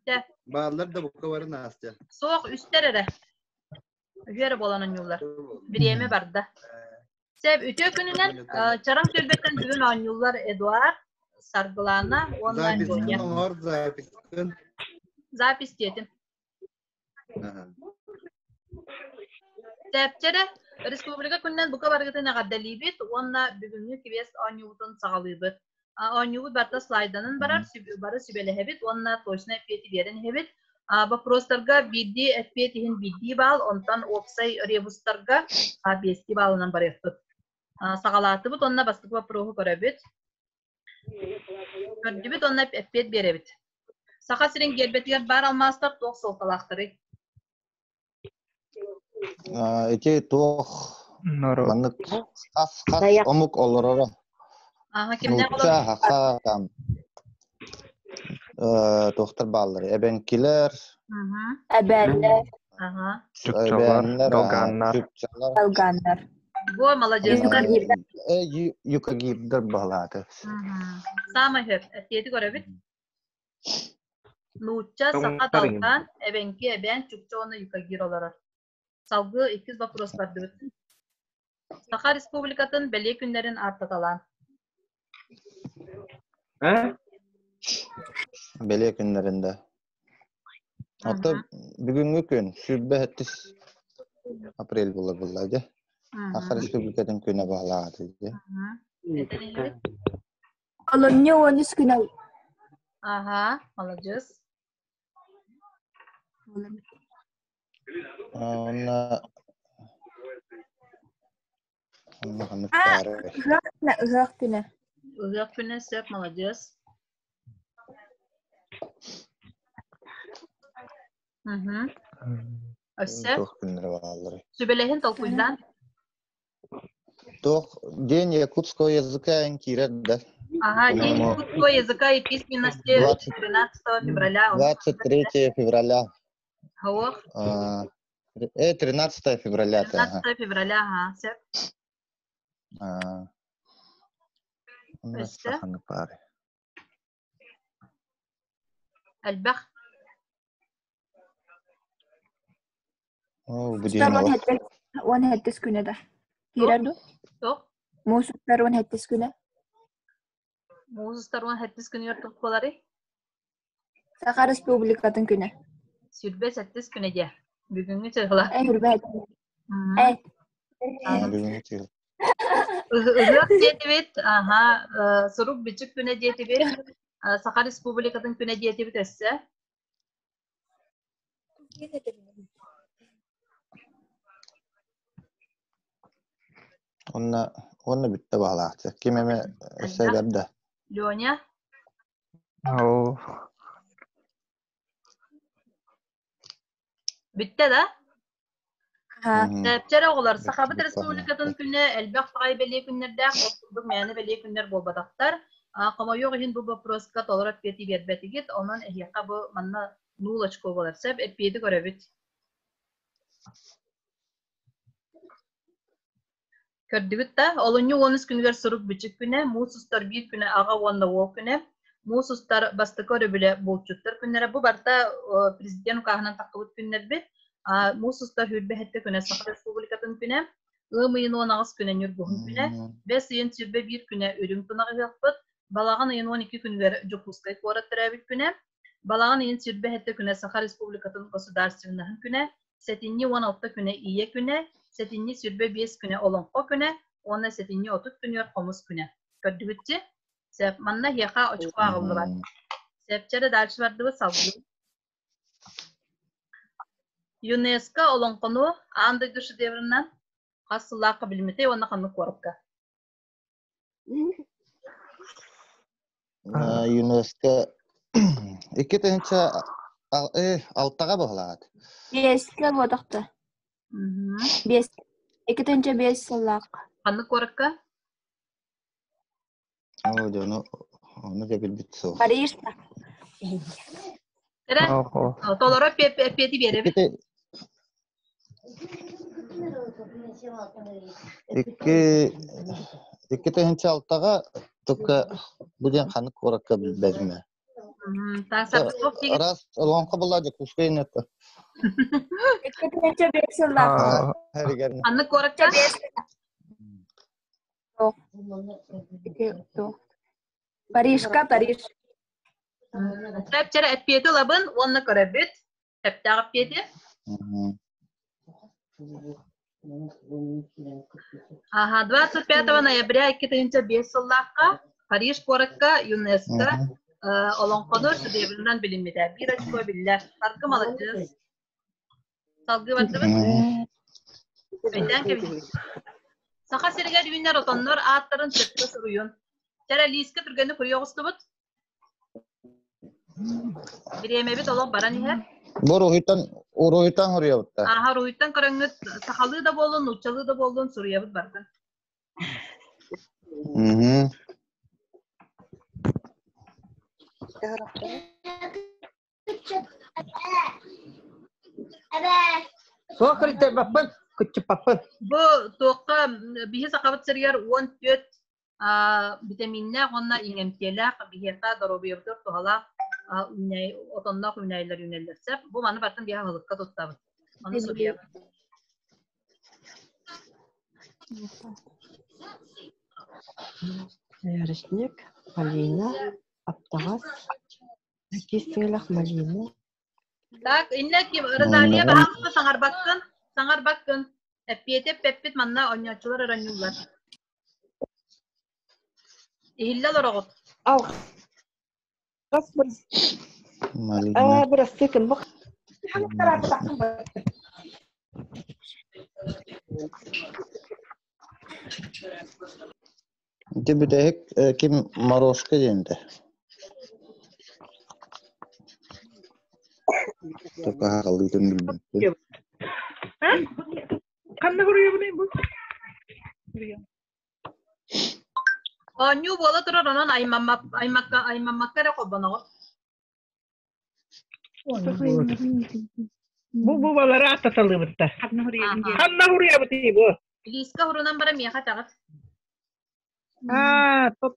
Чэ. Бааллар да бука бары Настя. Суох, үстэр эрэ. Үһүө эрэ буолан оонньууллар. Бириэмэ барда. Сөп, үтүө күнүнэн Чараҥ түөлбэттэн бүгүн оонньууллар Эдуард, Саргылана уонна Запискын оҥор, запискын. Запись диэтим. Тэпчэрэ республика күнүнэн бука барыгытын эҕэрдэлиибит уонна бүгүҥҥү квест оонньуубутун саҕалыыбыт. Оонньуубут барыта слайданан барар, бары сүбэлэһэбит уонна точно эппиэти биэрэн иһэбит. Вопростарга биирдии эппиэт иһин биирдии баал, онтон уопсай ребустарга биэстии баалынан барыахпыт. Саҕалаатыбыт уонна бастакы вопроһу көрөбүт. Көрдүбүт уонна эппиэт биэрэбит. Саха сирин гиэрбэтигэр баар алмаастар туох суолталаахтарый? Ити туох маннык хас хас омук олороро. Аха, кимнээх Нуучча, саха, там туохтар бааллар, эбэҥкилэр, Эбээннэр, Аха. Чукчалар, эбээннэр, долганнар. чукчалар, долганнар. Во, молодец. Юкагирдар. Юкагирдар баһылааты. Саамай сөп. Эппиэти көрөбүт. Нуучча, саха, долган, эбэҥки, эбээн, чукча уонна юкагир олорор. Салгыы иккис вопрос бардыбыт. Саха Республикатын бэлиэ күннэрин ааттаталаан. Бэлиэ күннэрин да. Ото бүгүҥҥү күн 27 апрель буолар буолла дьэ. Саха Республикатын күнэ баһылаата дьэ. Олунньу 13 күнэ. Ага, молодец. Онно онно ханнык баарый? Ыһыах күнэ, ыһыах күнэ. Ыһыах күнэ сөп, молодец. Мгм. Өссө? Туох күннэрэ баалларый? Сүбэлэһин толкуйдаан. Туох День якутского языка эн киирэр да? Ага, День якутского языка и письменности 13 февраля. 23 февраля. Ох. 13 февраля. 13 февраля, ага, сөп. Өссө? Элбэх. Оо, бу Муустар диэн уон олох. сэттис 17 күнэ да. Киирэр дуу? Туох? Муус устар 17 күнэ. Муус устар 17 күнүгэр туох буоларый? Саха Республикатын күнэ. 27 күнэ диэ. Бүгүҥҥү чыһыла. Э, хүрбэт. Э. Бүгүҥҥү чыһыла. Ыһыах диэтибит, аха, сурук-бичик күнэ диэтибит, Саха Республикатын күнэ диэтибит өссө. Онно уонна бүттэ баҕалаахчы. Ким эмэ өссө эбэр да? Леня? Оо. Бүттэ да? Чэрэ оҕолор, Сахабыт Республикатын күнэ элбэх баҕайы бэлиэ күннэрдээх, ол курдук мээнэ бэлиэ күннэр буолбатахтар. Хомойуох иһин бу боппуруоска толору эппиэти биэрбэтигит, онон эһиэхэ бу манна нуул очко буолар. Сөп, эппиэти көрөбүт. Көрдүгүт да, олунньу 13 күнүгэр сурук-бичик күнэ, муус устар биир күнэ аҕа уонна уол күнэ, муус устар бастакы өрөбүлэ булчуттар күннэрэ. Бу барыта президент укааһынан таххыбыт күннэрбит. Муус устар 27 күнэ Саха Республикатын күнэ, ыам ыйын 18 күнэ Ньургуһун күнэ, бэс ыйын 21 күнэ Үрүҥ тунах ыһыахпыт, балаҕан ыйын 12 күнүгэр Дьокуускай куорат төрөөбүт күнэ, балаҕан ыйын 27 күнэ Саха Республикатын государственноһын күнэ, сэтинньи 16 күнэ Ийэ күнэ, сэтинньи 25 күнэ Олоҥхо күнэ уонна сэтинньи 30 күнүгэр Хомус күнэ. Көрдүгүтчи? Сөп. Манна эһиэхэ очко ааҕыллыбат. Сөпчэ дальше бардыбыт салгыы. ЮНЕСКО олоҥхону аан дойду шедеврынан хас сыллаахха билиммитэй уонна ханнык куоракка? ЮНЕСКО 2000 алтаҕа быһылаат. Биэскэ буотахта. Биэс. 2005 сыллаахха. Ханнык куоракка? Оо, дьэ, ону ону да билбит суох. Париж. Эрэ, толору эппиэти биэрэбит. Икки 2006-га только бу диэн ханнык куоракка билбэтим ээ. Раз олоҥхо була Дьокуускай иннэтэ. Икки бес сыллаах. Анны куоракка? Парижка, Париж. Чэпчэрэ эппиэти ылабын уонна көрөбүт. Тэптээх эппиэти. Ага, 25 ноября 2005 сыллаахха Париж куоракка ЮНЕСКО олоҥхону шедевринэн билиммитэ. Биир очко биллэр. Саргы маладьыас. Салгыы бардыбыт. Өйдөөн кэбиһин. Саха сиригэр үүнэр отоннор ааттарын сөпкө суруйун. Чэрэ лиискэ түргэнник суруйа оҕустубут. Бириэмэбит олох баран иһэр. Бу уруһуйтан уруһуйтан суруйабыт да. Ааһа уруһуйтан көрөҥҥүт сахалыы да буоллун, нууччалыы да буоллун суруйабыт барытын. Мм. Суох кырыттарбаппын, кыччыппаппын. Бу туохха биһи сахабыт сиригэр 14 битэмииннээх уонна иҥэмтиэлээх биһиэхэ доруобуйабытыгар туһалаах үүнээйи отонноох үүнээйилэр үүнэллэр сөп. Бу маны барытын биһи аһылыкка туттабыт. Ону суруйабыт. Ярышник, малина, аптаҕас, кистэлэх малина. Так, иннэ ким Розалия баһаалыста саҥарбаккын, саҥарбаккын. Эппиэти эппэппит манна оонньооччулар оронньууллар. Иһиллэ олороҕут. Алҕас Малина. бырастыы ким бу Ити бүтэһик ким Морошка диэн этэ. Только хаалыытын билбэппин. Ханна суруйабыный бу? Оонньуу буола турар, онон аймаммакка аймаммакка эрэ холбоноҕут. Бу бу балары аттаталыыбытта. Ханна суруйабытый бу? Лиискэ урунан баран миэхэ этэҕит. Аа, топ.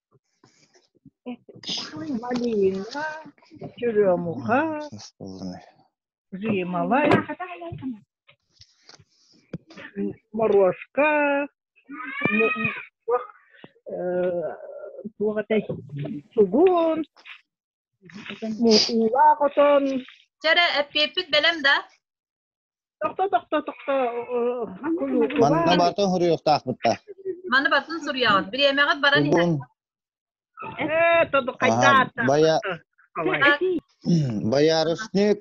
Малина, черемуха, жимолай, морошка, туох этэй, сугун, уулаах отон. Чэрэ, эппиэппит бэлэм да? Тохто, тохто, тохто. Манна батын суруйуохтаахпыт да. Маны батын суруйаҕыт. Бириэмэҕит баран иһэр. Э, тоду хайда Бая Боярышник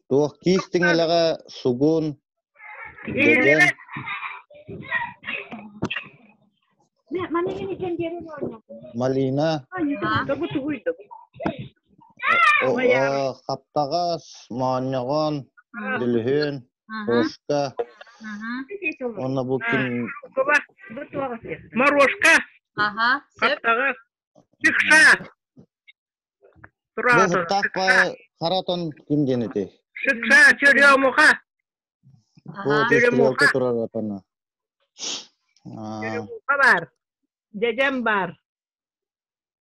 туох киис тиҥилэҕэ сугун дьэдьэн малина хаптаҕас моонньоҕон дөлүһүөн кошка уонна бу ким Морошка Аха, сөп. Хаптаҕас Шикша Бу сыттаах харатон ким диэн этэй? Шикша черемуха Бу стрелка турар отоно. Черемуха бар. Дьэдьэн бар.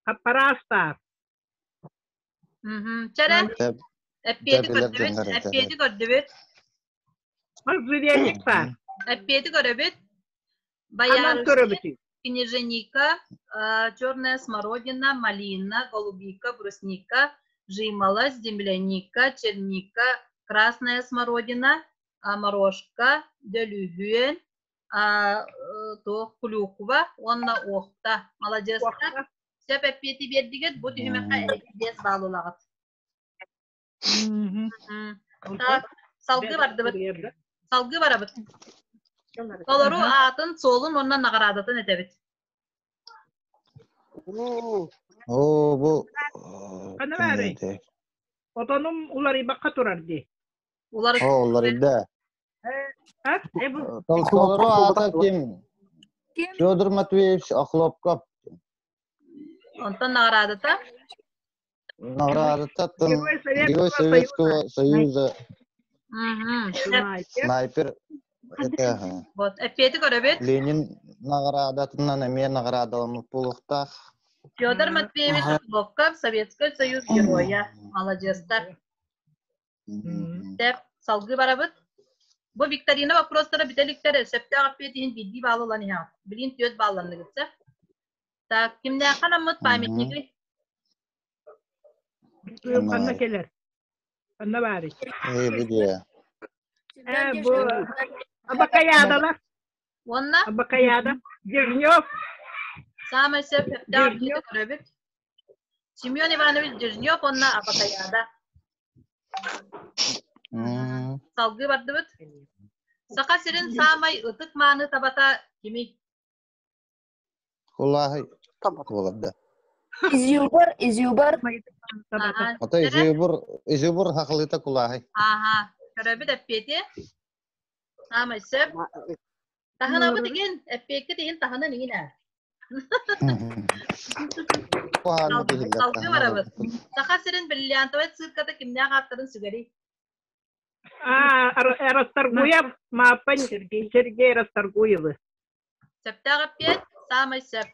Хаппараас бар. Чэрэ, эппиэти көрдүбүт, эппиэти көрдүбүт. Можжевельник бар. Эппиэти көрөбүт. Боярышник, княженика, черная смородина, малина, голубика, брусника, жимолость, земляника, черника, красная смородина, морожка, дөлүһүөн, туох клюква уонна уохта. Маладьыастар. Сөп эппиэти биэрдигит, бу түһүмэххэ эһиги 5 балл ылаҕыт. Так, салгыы бардыбыт. Салгыы барабыт. Толору аатын, суолун уонна наҕараадатын этэбит. Оо, бу Ханна баарый? Отонум уларыйбакка турар дии. Оо, уларыйда. Толору аата ким? Федор Матвеевич Охлопков. Онтон наҕараадата? Наградата Герой Советского Союза. Снайпер это Вот, эппиэти көрөбүт. Ленин наградатынан эмиэ наградаламмыт буолуохтаах. Федор Матвеевич Охлопков, Советскай Союз Геройа. Маладьыастар. Тэп, салгыы барабыт. Бу викторина вопростара бүтэ иликтэр сөптөөх эппиэт иһин биирдии баалы ылан иһэҕит. Билигин түөрт баалланныгыт, сөп? Так, кимнээххэ анаммыт памятнигый? Ханна кэлэр? Ханна баарый? Ээ, бу диэ. Ээ, бу Абакаядалар. Уонна? Абакаяда. Дежнев. Саамай сөп сөптөөх эппиэти көрөбүт. Семен Иванович Дежнев уонна Абакаяда. Салгыы бардыбыт. Саха сирин саамай ытык-мааны табата кимий? Кулааһый буолар да. Изюбр, изюбр. Ата изюбр, изюбр хахылыта кулааһый. Ааха, көрөбүт эппиэти. Саамай сөп. Таһынабыт игин, эппиэккит иһин таһынан игин ээ. Салгыы барабыт. Саха сирин бриллиантовай цирката кимнээх ааттарын сүгэрий? А, Расторгуев, Мааппан Сергей Расторгуевы. Сөптөөх эппиэт, саамай сөп.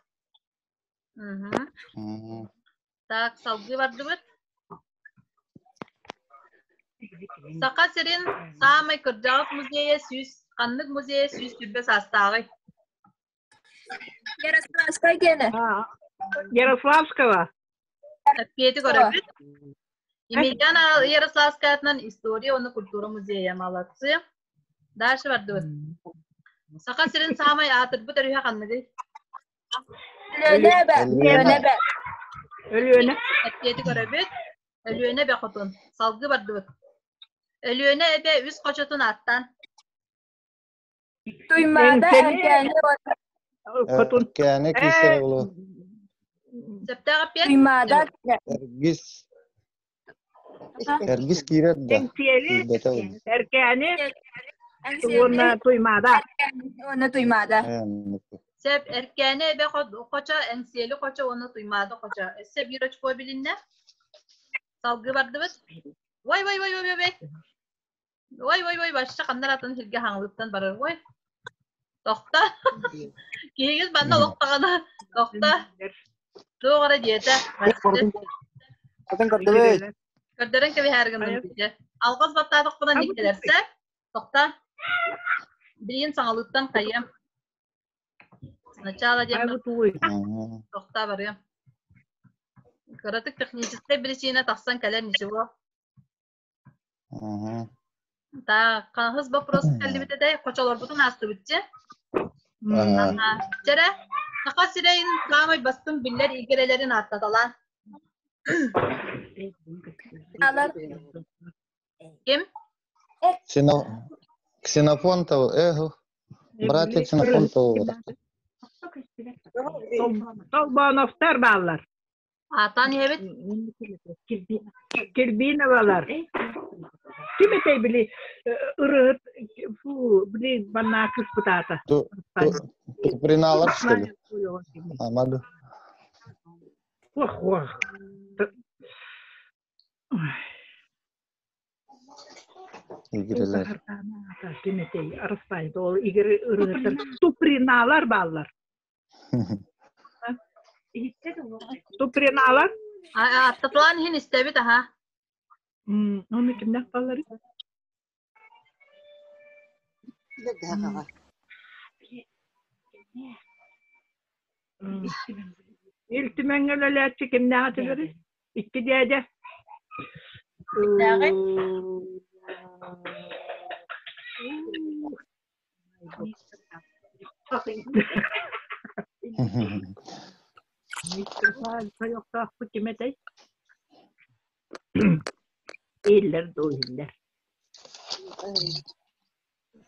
Так, салгыы бардыбыт. Саха сирин саамай кырдьаҕас музейа сүүс ханнык музейа 120 саастааҕый? Ярославская гена. Ярославского. Эппиэти көрөбүт. Емельяна Ярославская атынан история уонна культура музейа. Молодцы. Дальше бардыбыт. Саха сирин саамай аатырбыт өрүһэ ханныгый? Өлүөнэ эбэ. Өлүөнэ эбэ. Өлүөнэ. Эппиэти көрөбүт. Өлүөнэ эбэ хотун. Салгыы бардыбыт. Өлүөнэ эбэ үс хочотун ааттаан. Туймаада Эркээни Хотун. Эркээни киисэрэ булу. Сөптөөх эппиэт? Туймаада Эргис. Эргис киирэр да. Эҥсиэли, Эркээни уонна Туймаада. Уонна Туймаада. Сөп, Эркээни эбэ хочо, Эҥсиэли хочо уонна Туймаада хочо. Өссө биир очко билиннэ. Салгыы бардыбыт. Ой, ой, ой, ой, ой. Ой, ой, ой, вообще ханна атын сиргэ хаҥылыттан барар. Ой. Тохто. Киһигит манна олохтоҕуна тохто. Туох эрэ диэтэ. Атын көрдөрөй. Көрдөрөн кэбиһээр гынным дии. Алҕас баттаатахпына никкэлэрсэ. Тохто. Билигин саҥалыттан хайыам. Сначала диэн тохто барыам. Кыратык техническэй причина тахсан кэлэр ничего. Так, хаһыс вопрос кэллибит этэй? Хочолорбутун аастыбытчы. Чэрэ, саха сирэйин саамай бастыҥ биллэр игирэлэрин ааттаталаан. Ким? Ксенофонтов, эх, братья Ксенофонтов. Толбоновтар бааллар. Аатаан иһэбит? Кирбиновалар. Ким этэй били ырыһыт фу били баннаа кыспытаата. Туприналар что ли? Амады. Ох, ох. Игирелер. Ким этэй Арыспай ол игири ырыһыттар Туприналар бааллар. Туприналар? Аттатылаан иһин истэбит аха. Оны кимнэх баллары? Ил Түмэҥҥэ үлэлээччи кимнээх этилэрий? Икки дьээдьэ. Кимнээҕий? Тойохтоохпут ким этэй? Ииллэр дуу иһиллэр.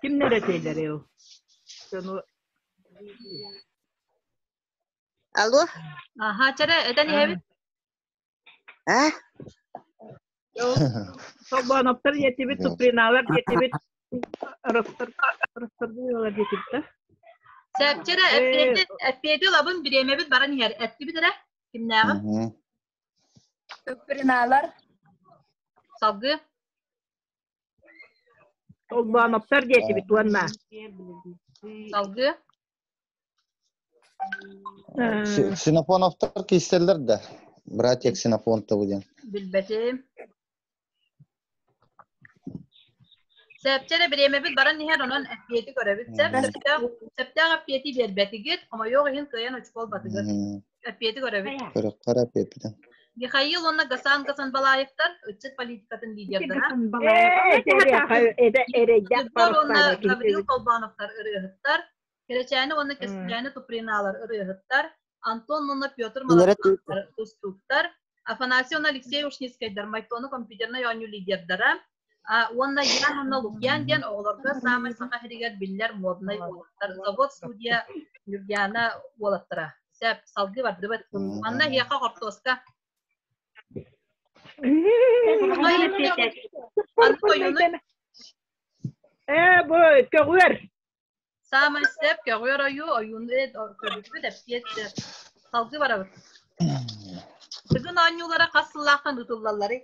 Кимнэр этэллэрий ол? Дьону Алло. Аха, чэрэ, этэн иһэбит. А? Толбооноптор диэтибит, Туприналар диэтибит, Расторгуевалар диэтибит да? Сэпчэрэ, эппиэти, эппиэти ылабын, бириэмэбит баран иһэр. Эттибит эрэ? Кимнээҕин? Туприналар. Салгыы. Толбооноптор диэтибит уонна. Салгыы. Ксенофоновтар киирсэллэр да? Братья Ксенофонтовы диэн. Билбэтим. Сэпчэрэ бириэмэбит баран иһэр, онон эппиэти көрөбүт. Сэп сөптөөх, сөптөөх эппиэти биэрбэтигит, хомойуох иһин кыайан очко ылбатыгыт. Эппиэти көрөбүт. Көрөххө эппиэппитин. Михаил уонна Гасан Гасанбалаевтар ыччат политикатын лидердара. Егор уонна Гаврил Толбоновтар ырыаһыттар. Кэрэчээни уонна Кэскилээни Туприналар ырыаһыттар, Антон уонна Петр Молодцовтар тустууктар, Афанасий уонна Алексей Ушницкайдар Майтону компьютернай оонньуу лидердара, уонна Ян уонна Лукьян диэн оҕолорго саамай саха сиригэр биллэр моднай уолаттар, завод студия Ньургиана уолаттара. Сөп, салгыы бардыбыт. Манна эһиэхэ хортуоска. Ээ, бу көҕүөр. Саамай сөп көҕүөр ойуу ойууну көрбүппүт эппиэт сөп. Салгыы барабыт. Тыгын оонньуулара хас сыллаахтан ыытыллалларый?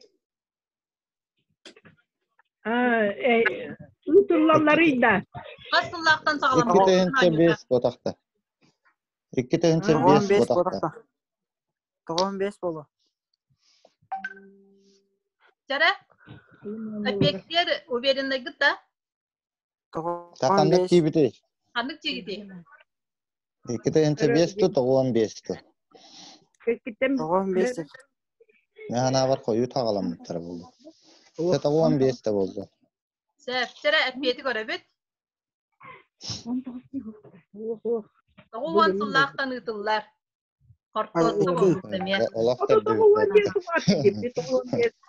Ыытыллалларый да? Хас сыллаахтан саҕаламмыт 2 5 ботахта. 2 5 ботахта. 95 болу. Чара? Эппиэттиэр уверенныйгыт да? Ханнык тиибитий? Ханнык тиигитий? 2 5 ту, 95 ту. 95 Мен ханаабар хойуу таҕаламмыттара буолду. 95 да буолду. Сөп, эппиэти көрөбүт. 90 сыллаахтан ыытыллар. Хортуоска буолбут эмиэ. Олох төрдүбүт.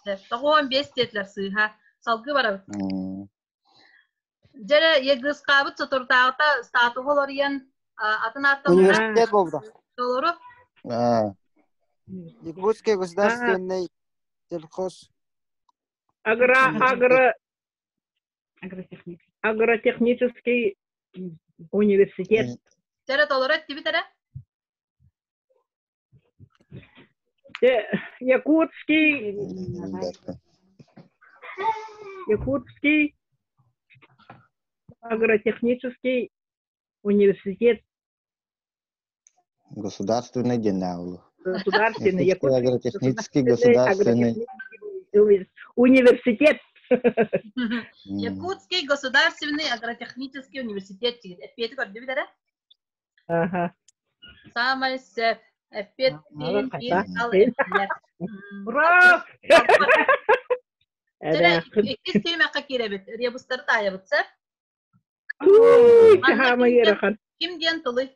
95 диэтилэр сыыһа. Салгыы барабыт. Дьэрэ егысхаабыт соторутааҕыта статуһу олоруйан атын ааттан Университет буолбута. Толору. Якутский государственный сельхоз. Агро, агро, агротехнический университет. Дьэрэ толору эттибит эрэ? Якутский Якутский агротехнический университет. Государственный диэн Государственный. Якутский агротехнический государственный университет. Якутский государственный агротехнический университет Эппиэти көрдүбүт эрэ? Аха. Саамай сөп. Эппиэт Ура! Иккис түһүмэххэ киирэбит. Ребустары таайабыт, сөп? Ким диэн тылый?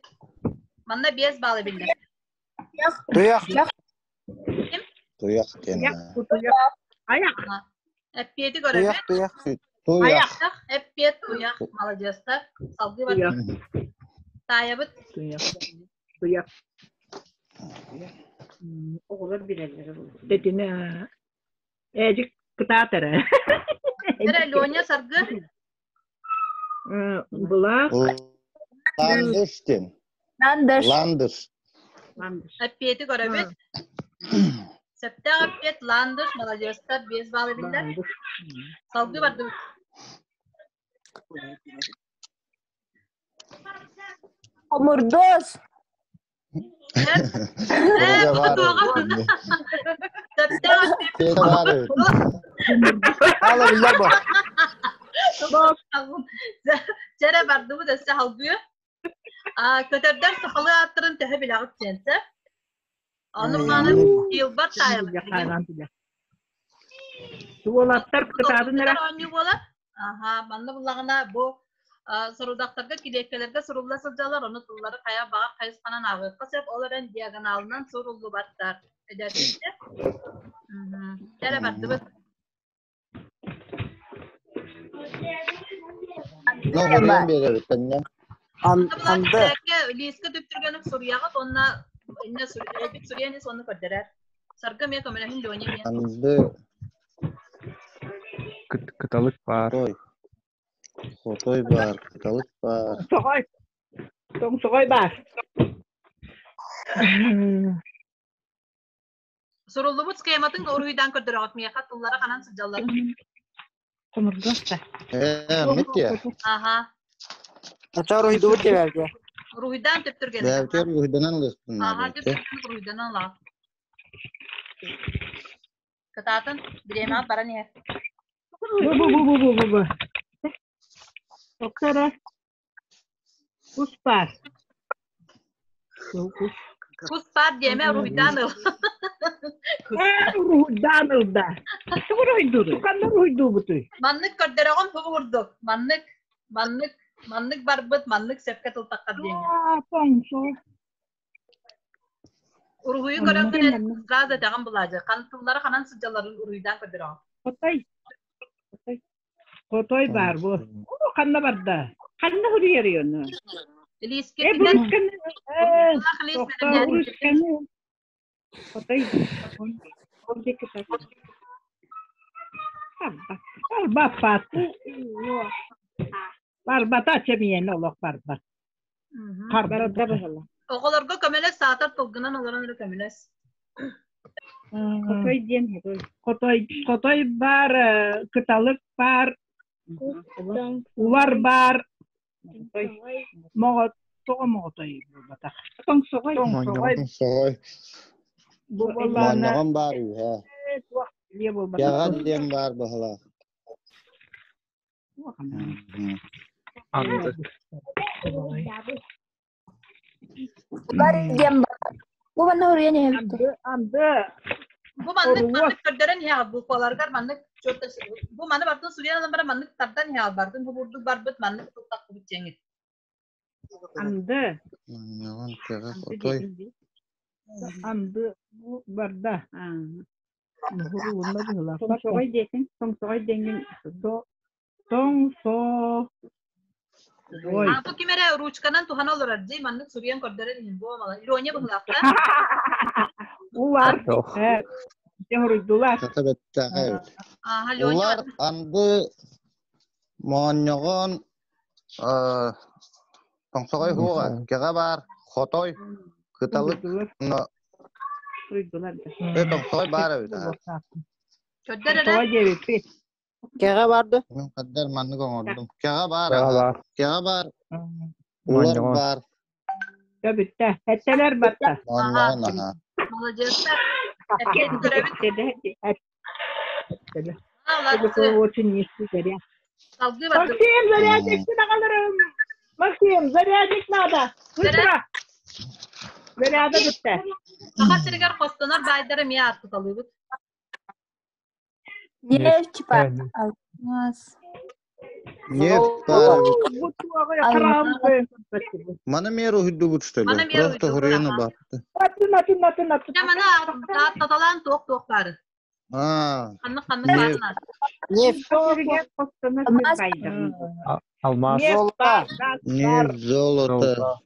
Манна 5 балл эбиллэр. Туйах. Ким? Туйах диэн. Аяк. Эппиэти көрөбүт. Туйах, туйах. Туйах. Эппиэт туйах. Маладьыастар. Салгыы бар. Таайабыт. Туйах. Туйах. Оҕолор билэллэр. Тэтинэ Эдик кытаатара. Эрэ Леня Саргы. Былаах. Ландыш диэн. Ландыш. Ландыш. Эппиэти көрөбүт. Сөптөөх эппиэт ландыш, маладьыастар 5 балл эбиллэр. Салгыы бардыбыт. Хомурдуос. Ала биллэр бо. Чэрэ бардыбыт өссө халгыы. Көтөрдөр сахалыы ааттарын төһө билэҕит диэн сөп. Ону мааны тиилбар таайабыт. Уолаттар кытаатын эрэ. Оонньуу буолар. Аха, манна буллаҕына бу сорудахтарга килиэккэлэргэ сурулла сылдьаллар, ону тыллары хайа баҕар хайысханан ааҕыахха сөп, ол эрэн диагоналынан суруллубаттар. Эдэрдиттэр. Эрэ бардыбыт. Ноҕуруйан биэрэбит тэннэ. Анды. Лиискэ түптүргэник суруйаҕыт уонна иннэ эбит суруйан ис уонна көрдөрөр. Саргы эмиэ көмөлөһүн Леня эмиэ. Анды. Кыталык баар. Хотой. Хотой баар, кыталык баар. Тоҥсоҕой. Тоҥсоҕой баар. Суруллубут схематын уруһуйдаан көрдөрөҕүт миэхэ тыллара ханан сылдьалларын. Хомурдуос да. Ээ, миттиэ. Аха. Ача уруһуйдубут диэбэргэ. Уруһуйдаан төптүргэнэ. Бэйэбитигэр уруһуйданан ылыахпын Ааһа наада. төптүргэнэ уруһуйданан ылаҕын. Кытаатын, бириэмэҕит баран иһэр. Бу бу бу бу бу бу бу. Оксара. Кус баар. Кус. Кус баар диэмэ, уруһуйдаан ыл. Ээ, уруһуйдаан ылда. Тугу уруһуйдууруй? Ханна уруһуйдуубутуй? Маннык көрдөрөҕүн бу курдук. Маннык, маннык, маннык барбыт, маннык сөпкө тылтахха диэҥҥэ. Аа, тоҥсо. Уруһуйу көрөҥҥүн сразу этэҕин былаадьы. Хан тыллары ханан сылдьалларын уруһуйдаан көрдөрөҕүн. Хотой. Хотой. Хотой баар бу. Оо, ханна барда? Ханна суруйарый ону? Э, Илиискитинэн бурусканы. Э, Улаах илиис тохтоо, бэлэмнээн урусканы. Хотой. Ол диэки тар. Барбат. Барбат. Барбата чэмиэнэ олох барбат. Барда быһыла. Оҕолорго көмөлөс, саатар тылгынан олорон эрэ көмөлөс. Хотой диэн хотой. Хотой баар, кыталык баар, улар баар, моҕот тоҕо моҕотой буолбатах. Тоҥсоҕой. Тоҥсоҕой. Тоҥсоҕой. Бу буоллаҕына Моонньоҕон баар үһэ. туох диэ буолбатах. Кэҕэн диэн баар быһылаах. Анды. Бар диэн бар. Бу манна уруйан иһэбит. Анды, анды. Бу маннык маннык көрдөрөн иһэҕит букваларыгар маннык бу маны бартын суруйан ылан баран маннык тардан иһэҕит бартын бу бурдук барбыт маннык тылтахпыт диэҥит. Анды. Моонньоҕон кэҕэ хотой. Анды бу барда. Уһуруунна быһыылаах. Тоҥсоҕой диэтиҥ. Тоҥсоҕой диэҥҥин тоҥсо Ой. А бу ким эрэ ручканан туһана олорор дии маннык суруйан көрдөрөр иһин бу мала Леня быһыылаах да? Улар. Э, дьэ хоруйдулар. Хата бэттээхэй эбит. Ааха Леня Улар анды моонньоҕон э, тоҥсоҕой хуоҕа кэҕэ баар хотой кыталык но Суруйдулар да. э тоҥсоҕой баар эбит аа. Көрдөр эрэ. Тоҕо диэбиппит. Кэҕэ бар да? Мин хаддар маннык оҥордум. Кэҕэ баар Кэҕэ аха. баар. Кэҕэ баар. Улар Моонньоҕон. баар. Дьэ бүттэ. Эттэлэр батта. Моонньоҕон аха. Молодецтар. Эппиэт көрөбүт. Эттэлэр. А, молодцы. Очень низкий заряд. Салгыы бардым. Максим, зарядник аҕаларым. Максим, зарядник надо. Быстро. Заряда бүттэ. Саха сиригэр хостонор баайдары эмиэ ааттаталыыбыт. Нефть, типа, алмаз. Нефть баар эбит. Бу туоҕу хараҕым көйөн Маны мэр уһуйдубут что ли? Маны мэр Просто уһуйдубут, хуруйаны аха. баатты. Атын атын атын атын. Дьэ маны ааттаталаан туох-туох баары. Аа, Ханнык-ханнык нефть. баарын Нефть. Алмаз. Алмаз. Нефть бар, газ бар, Нефть, золото. Золото.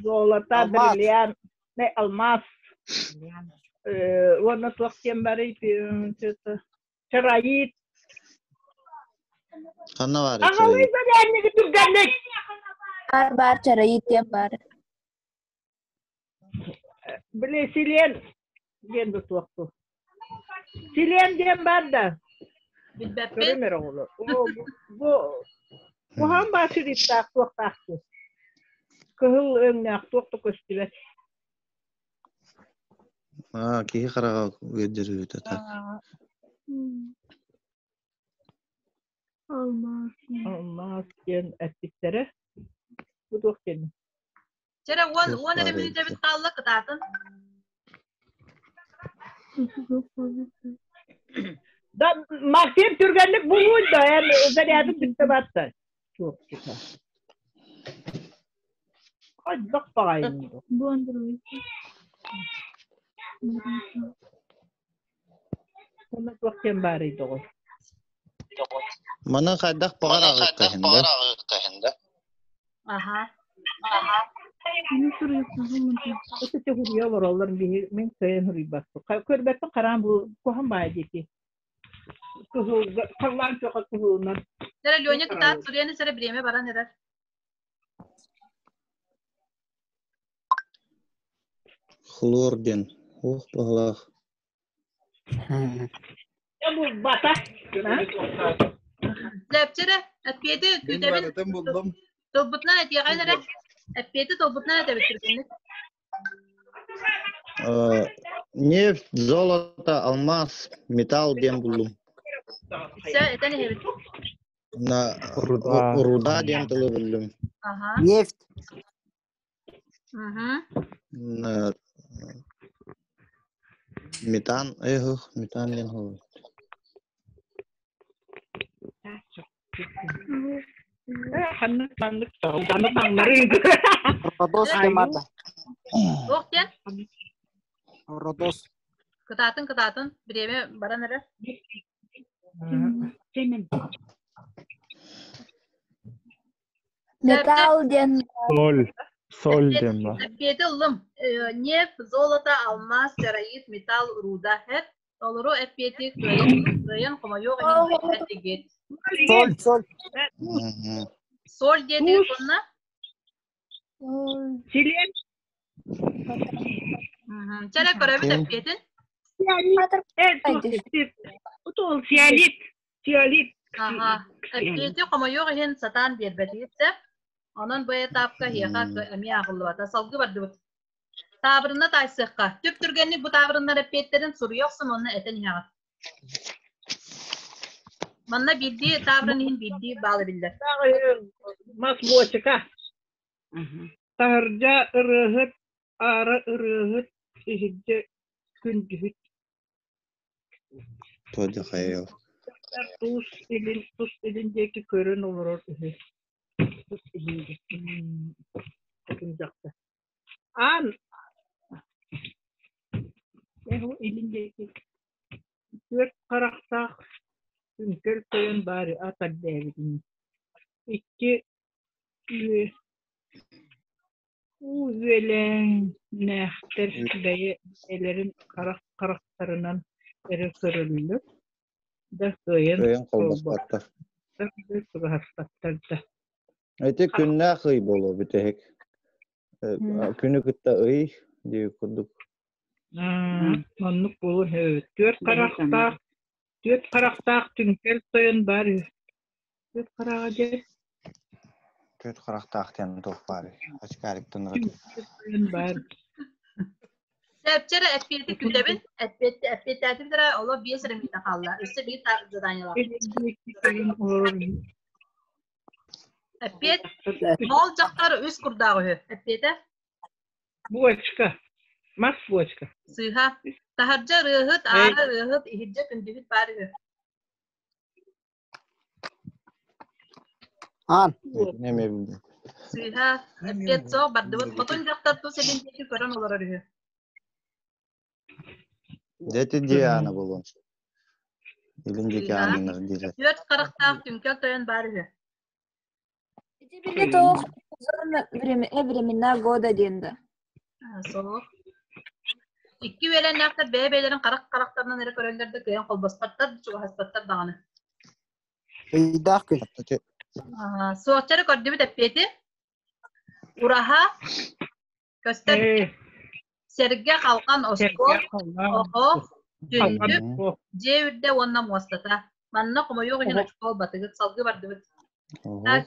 золото, Алмаз. бриллиант, не алмаз. Уонна туох диэн барый чароит. Ханна баар Аҕалый чароит? заряднигы түргэнник! Бар бар чароит диэн бар. Били Силен диэн да туохту. Силен диэн бар да. Билбэппин. Көрүм эрэ оҕолор. Бу бу куһаҕан баар шрифтаах туохтаахтыы. Кыһыл өҥнөөх туох да көстүбэт. Аа, киһи хараҕа ыалдьар үһү так. Алмаас. Алмаас диэн эппиттэрэ. Бу туох диэн? Чэрэ уон Туох уон эрэ баар мүнүүтэбит эбит. хаалла кытаатын. Да, Максим түргэнник булуй да, эн зарядын бүттэ батта. Суох типа. Хайдах баҕайын бу? Онно туох диэн баарый доҕор? Маны хайдах баҕар аҕыахха да? Аха. Өтө хуруйа олороллор биһи мин кыайан хуруйбаппын. Көрбөппүн хараан бу куһан баай диэки. Кыһылга халлаан чоха кыһылынан. Сэрэ Леня кытаат суруйан сэрэ бириэмэ баран эрэр. Хлор диэн. Ох, баһылаах. Бата. Лэпчэрэ, эппиэти Мин күүтэбин. барытын буллум. Тылбытынан этиэҕин эрэ. Эппиэти толбутунан этэбит түргэнник. Нефть, золото, алмаз, металл диэн буллум. Все, этэн иһэбит. На Руда. руда диэн тылы буллум. Ага. Нефть. Угу. На метан, эх, метан диэн холбут. Ханнык ханнык аны таҥнары Родос кемарда. Туох диэн? Родос. Кытаатын, кытаатын. Бириэмэ баран эрэр. Металл диэн Соль. Соль диэн ба. Эппиэти ыллым. Нефть, золото, алмаз, чароит, металл, руда. Хэп. Толору эппиэти кыайан, кыайан хомойуох иһин биэрбэтигит. Соль, соль. Соль диэтигит уонна? Силиэн. Чэрэ көрөбүт эппиэтин. Сиалит. Сиалит. Аха. Эппиэти хомойуох иһин сатаан биэрбэтигит сөп. Онон бу этапка эһиэхэ эмиэ ааҕыллыбата. Салгыы бардыбыт. Таабырынна таайсыахха. Түп түргэнник бу таабырыннар эппиэттэрин суруйа охсун уонна этэн иһэҕит. Манна биирдии таабырын иһин биирдии баал эбиллэр. Мас буочука. Таһырдьа ырыаһыт, аара ырыаһыт, иһирдьэ күндүһүт. Туодьа хайал. Тус илин, тус илин диэки көрөн олорор үһү. Тус илин диэки. Дьахтар. Аан илин диэки түөрт харахтаах түҥкэл тойон баар ат эрдээбитин икки уу үөлээннээхтэр бэйэ бэйэлэрин харах харахтарынан эрэ көрөллөр да кыайан Кыайан холбоспоттор. чугаһаспаттар да. Ити күннээх ый буолуо бүтэһик. Күнү кытта ый дии курдук. Оннук буолуо түөрт харахтаах түөрт харахтаах түҥкэл тойон баар үһү. Түөрт хараҕа диэн Түөрт харахтаах диэн туох баарый? Очкариктан ураты. Тойон баар. Сэпчэрэ эппиэти күүтэбин. Эппиэт эппиэттээтим эрэ оло биэс эрэ мүнүүтэ хаалла. Өссө биир заданиелаах. Эппиэт Моол дьахтар үс курдаах үһү. Эппиэтэ? Буочка. Мас буочка. Сыыһа. Таһырдьа ырыаһыт, аара ырыаһыт, иһирдьэ күндүһүт баар үһү. Аан. Итини эмиэ билбэт. Сыыһа. Эппиэт суох бардыбыт. Хотун дьахтар тус илин диэки көрөн олорор үһү. Дьэ Диана буолуон сөп. Илин диэки Сыыһа. ааннанар дииллэр. Түөрт харахтаах түҥкэл тойон баар үһү. Ити били тоох времена года диэн да. Суох. Икки үөлэннээхтэр бэйэ-бэйэлэрин харах харахтарынан эрэ көрөллөр да кыайан холбоспоттор, чугаһаспаттар даҕаны. Ыйдаах күн. Суохчары көрдүбүт эппиэти. Ураһа көстөр сэргэ халхан оскуол, оһох, түннүк, дьиэ үрдэ уонна муостата. Манна хомойуох иһин очкол батыгыт, салгыы бардыбыт.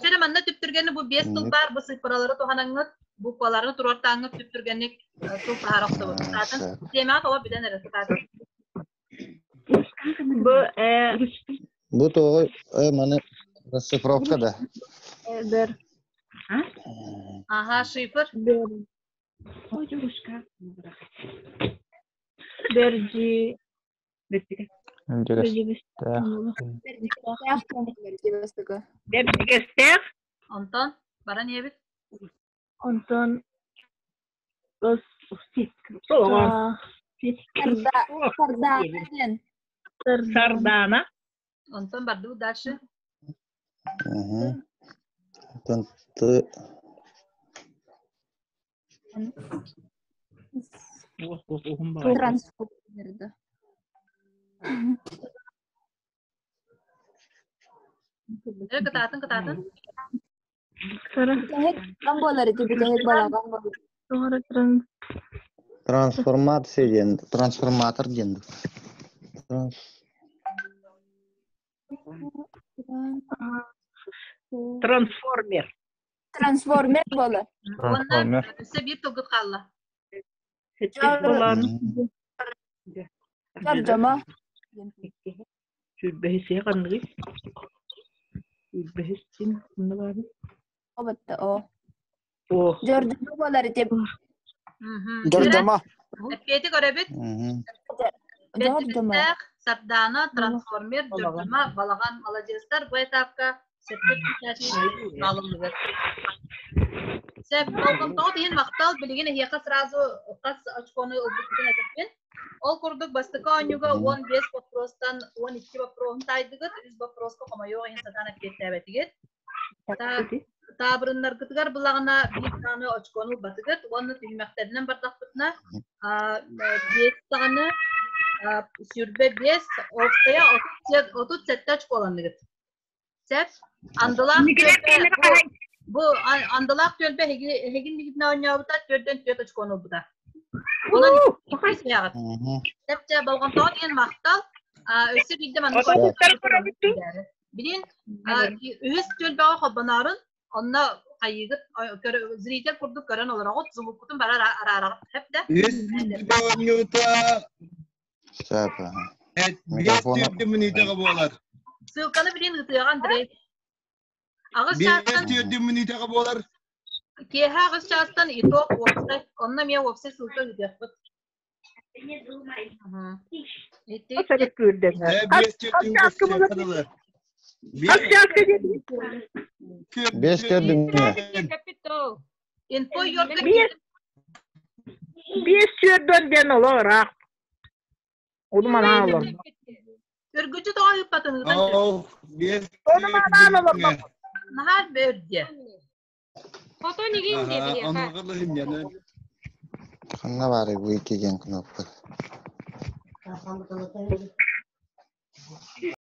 Чөрө манна түптүргэни бу биэс тыл баар, бу сыыппаралары туһанаҥҥыт, букваларын туруортааҥҥыт түптүргэнник тыл таһаара охсобут. Саатын тиэмэҕэ тоҕо билэн эрэ сытаатын. Бу э Бу тоҕо маны расшифровка да. бер Ага, шифр. бер берджи Бэрдьигэстээх. Бэрдьигэстээх. Онтон баран ийэбит. Онтон Сардаана. Онтон бардыбыт дальше. Онтон ты Трансформерда. Э, кытаатын, кытаатын. Бүтэһик кам буолар ити бүтэһик балаҕан буолар. Трансформация диэн, трансформатор диэн. Транс... Трансформер. Трансформер буолар. Уонна Трансформер. өссө биир тылгыт хаалла. Сэттис балаан. Дьордьомо. Сүүрбэһис ханныгый? Сүүрбэһис син ханна баарый? Обатта о. О. Дьордьомо буолар ити. Дьордьомо. Эппиэти көрөбүт. Дьордьомо. Бэртибиттээх Сардаана, Трансформер, Дьордьомо, Балаҕан, маладьыастар бу этапка сөпкө хаалынныгыт. Сөп, болҕомтоҕут иһин махтал. Билигин эһиэхэ сразу хас очкону ылбыккытын этэбин. Ол курдук бастакы оонньууга 15 вопростан 12 вопроһун таайдыгыт, үс вопроска хомойуох иһин сатаан эппиэттээбэтигит. Таабырыннаргытыгар былаҕына биир даҕаны очкону ылбатыгыт уонна түһүмэхтэринэн бардахпытына биэс даҕаны 25, уопсайа 37 очколанныгыт. Сөп. Андылаах түөлбэ бу, бу Андылаах түөлбэ эһигин мигитинэ оонньообута төрдөн түөрт очкону ылбыта. Онон иккис миэҕит. Сөп болҕомтоҕо диэн махтал. Өссө биирдэ маннык Билин үһүс түөлбэҕэ холбоноорун онно хайыыгыт зритель курдук көрөн олороҕут, звуккутун бары араараҕыт сөп да? Үһүс оонньуута Сөп. Биэс түөртүн мүнүүтэҕэ буолар. Ссылканы билин ыытыаҕа Андрей. Аҕыс Биэс чаастан түөртүн мүнүүтэҕэ буолар. Киэһэ аҕыс чаастан итог уопсай. Онно эмиэ уопсай ссылка ыытыахпыт. Биэс түөртүн көстүөххэ Биэс төрдүҥҥэ. Инфо Йорка Биэс түөрдөн диэн олох ыраах. Ону манаан олордо. Үргүчү тоҕо ыыппатын ыытан Ол биэс Ону манаан олордо. Наһаа бөрдө. Хотон игин диэ Онуга лыһынньаны. Ханна баарый бу икки диэн кнопка?